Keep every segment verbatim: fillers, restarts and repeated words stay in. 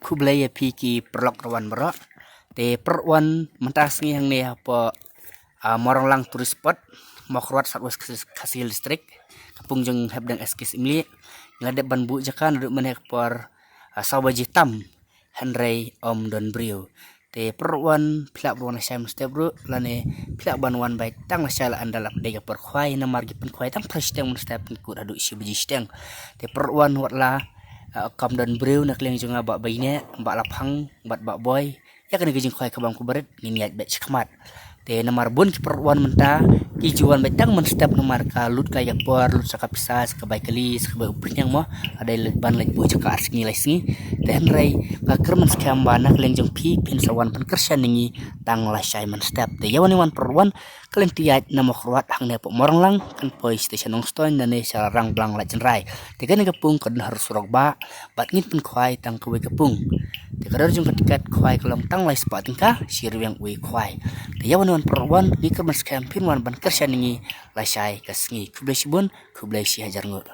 Khublei ïa phi ki paralok ruh wan baroh. Te paralok wan mynta sngi hangne hapoh, ah, Moronglang Tourist Spot, Mawkyrwat, South West Khasi, Khasi Hills District. Ka pung jong Hepdeng S K Syiemlieh. Ngi la dep ban buh jaka naduh mynne ka por, ah, saw baje tam. Hynrei ym don briew. Te paralok wan phi lah ban wan lashai mynstep ruh lane phi lah ban wan bai tang lashai la ynda la dei ka por khwai namar ki pynkhwai tang phra shiteng mynstep pynkut haduh shi baje shiteng. Te paralok wan wat la, ah, kam don briew na ka liang jong nga Bah Baiñieh, Bah Laphang bad Bah Boi. Ïa kane ka jingkhwai kaba ym kaba rit ngin ïaid beit shakhmat. Te namar bun ki paralok wan mynta ki ju wan beit tang mynstep namar ka lut kai ka por, lut sa ka pisa, sa ka bai kali, sa ka bai u phniang mo. Ka dei ban leit buh jaka ar sngi lai sngi. Te hynrei nga kyrmen skhem ba na ka liang jong phi phin sa wan pynkyrshan ïa ngi tang lashai mynstep. Te ïa wan ïa wan paralok wan, ka lynti ïaid na Mawkyrwat hangne hapoh Moronglang kan poi sha station Nongstoiñ lane sha Rangblang Laitjynrai. Te kane ka pung ka don ha surok bah bad ngin pynkhwai tang kawei ka pung. Te ka dor jong ka tiket khwai ka long tang lai spah tyngka shi ryngwiang uwei u khwai. Te ïa wan ïa wan paralok wan, ngi kyrmen skhem phin wan ban kyrshan ïa ngi lashai ka sngi. Khublei shibun, khublei shihajar nguh.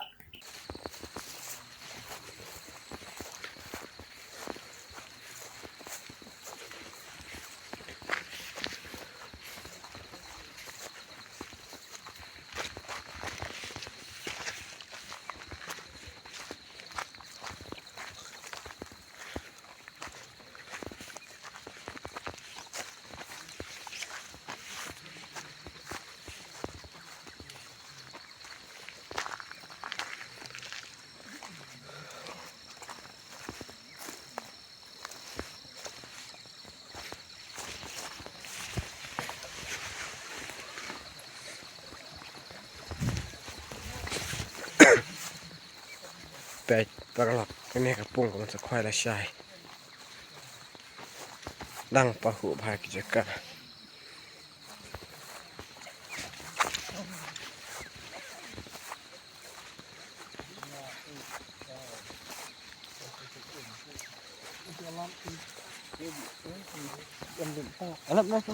Peit paralok, kane ka pung ka ban sa khwai lashai. Dang pahuh bha ki jaka. Alap na tu.